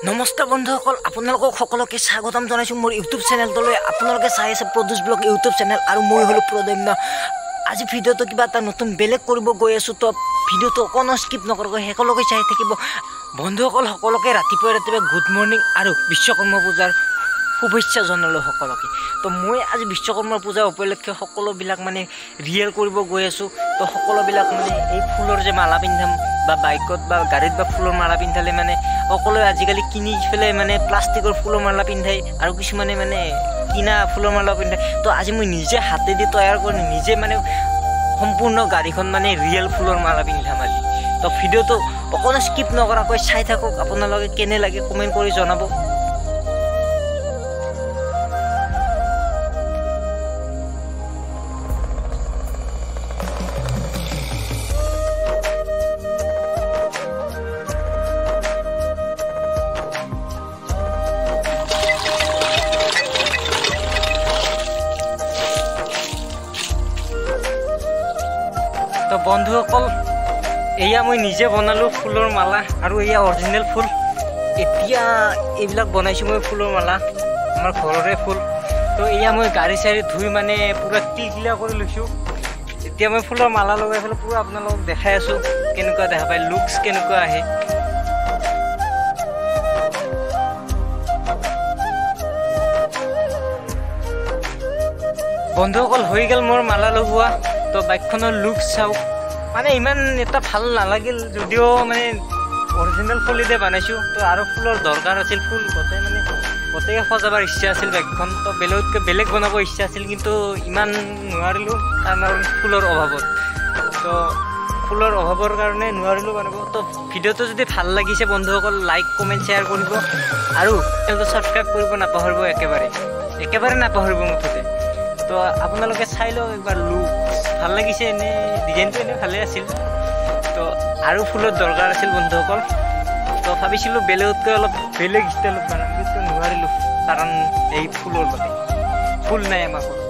নমস্কাৰ বন্ধুসকল, আপোনালোকক সকলোকে স্বাগতম জনাইছোঁ মোৰ ইউটিউব চেনেলটোলৈ। আপোনালোকে চাই আছে প্ৰদুষ ব্লগ ইউটিউব চেনেল আৰু মই হ'লোঁ প্ৰদম্য। আজি ভিডিঅ'টো কিবা এটা নতুন বেলেগ কৰিব গৈ আছোঁ, তো ভিডিঅ'টো অকণো স্কিপ নকৰাকৈ সকলোকে চাই থাকিব। বন্ধুসকল, সকলোকে ৰাতিপুৱাই ৰাতিপুৱাই গুড মৰ্ণিং আৰু বিশ্বকৰ্মা পূজাৰ শুভেচ্ছা জনালোঁ সকলোকে। তো মই আজি বিশ্বকৰ্মা পূজা উপলক্ষে সকলোবিলাক মানে ৰিয়েল কৰিব গৈ আছোঁ। তো সকলোবিলাক মানে এই ফুলৰ যে মালা পিন্ধাম বা বাইকত বা গাড়ীত বা ফুলৰ মালা পিন্ধালে মানে সকলোৱে আজিকালি কিনি পেলাই মানে প্লাষ্টিকৰ ফুলৰ মালা পিন্ধায় আৰু কিছুমানে মানে কিনা ফুলৰ মালা পিন্ধায়। তো আজি মই নিজে হাতেদি তৈয়াৰ কৰি নিজে মানে সম্পূৰ্ণ গাড়ীখন মানে ৰিয়েল ফুলৰ মালা পিন্ধাম আজি। তো ভিডিঅ'টো অকণো স্কিপ নকৰাকৈ চাই থাকক, আপোনালোকে কেনে লাগে কমেণ্ট কৰি জনাব। তো বন্ধুসকল, এয়া মই নিজে বনালোঁ ফুলৰ মালা আৰু এয়া অৰিজিনেল ফুল। এতিয়া এইবিলাক বনাইছোঁ মই ফুলৰ মালা, আমাৰ ঘৰৰে ফুল। তো এয়া মই গাড়ী চাড়ী ধুই মানে পূৰা ক্লিয়াৰ কৰি লৈছোঁ। এতিয়া মই ফুলৰ মালা লগাই পেলাই পূৰা আপোনালোকক দেখাই আছোঁ কেনেকুৱা দেখা পায়, লুকছ কেনেকুৱা আহে। বন্ধুসকল, হৈ গ'ল মোৰ মালা লগোৱা। তো বাইকখনৰ লুক চাওক, মানে ইমান এটা ভাল নালাগিল যদিও মানে অৰিজিনেল ফুলেৰে বনাইছোঁ। তো আৰু ফুলৰ দৰকাৰ আছিল, ফুল গোটেই মানে গোটেই সজাবৰ ইচ্ছা আছিল বাইকখন। তো বেলেগতকৈ বেলেগ বনাব ইচ্ছা আছিল, কিন্তু ইমান নোৱাৰিলোঁ কাৰণ ফুলৰ অভাৱত। তো ফুলৰ অভাৱৰ কাৰণে নোৱাৰিলোঁ বনাব। তো ভিডিঅ'টো যদি ভাল লাগিছে বন্ধুসকল, লাইক কমেণ্ট শ্বেয়াৰ কৰিব আৰু চেনেলটো ছাবস্ক্ৰাইব কৰিব নাপাহৰিব, একেবাৰে একেবাৰে নাপাহৰিব মুঠতে। তো আপোনালোকে চাই লওক একবাৰ লুক ভাল লাগিছে, এনেই ডিজাইনটো এনেই ভালেই আছিল। তো আৰু ফুলৰ দৰকাৰ আছিল বন্ধুসকল। তো ভাবিছিলোঁ বেলেগতকৈ অলপ বেলেগ ষ্টাইলত বনাম, কিন্তু নোৱাৰিলোঁ কাৰণ এই ফুলৰ বাবে ফুল নাই আমাৰ ঘৰত।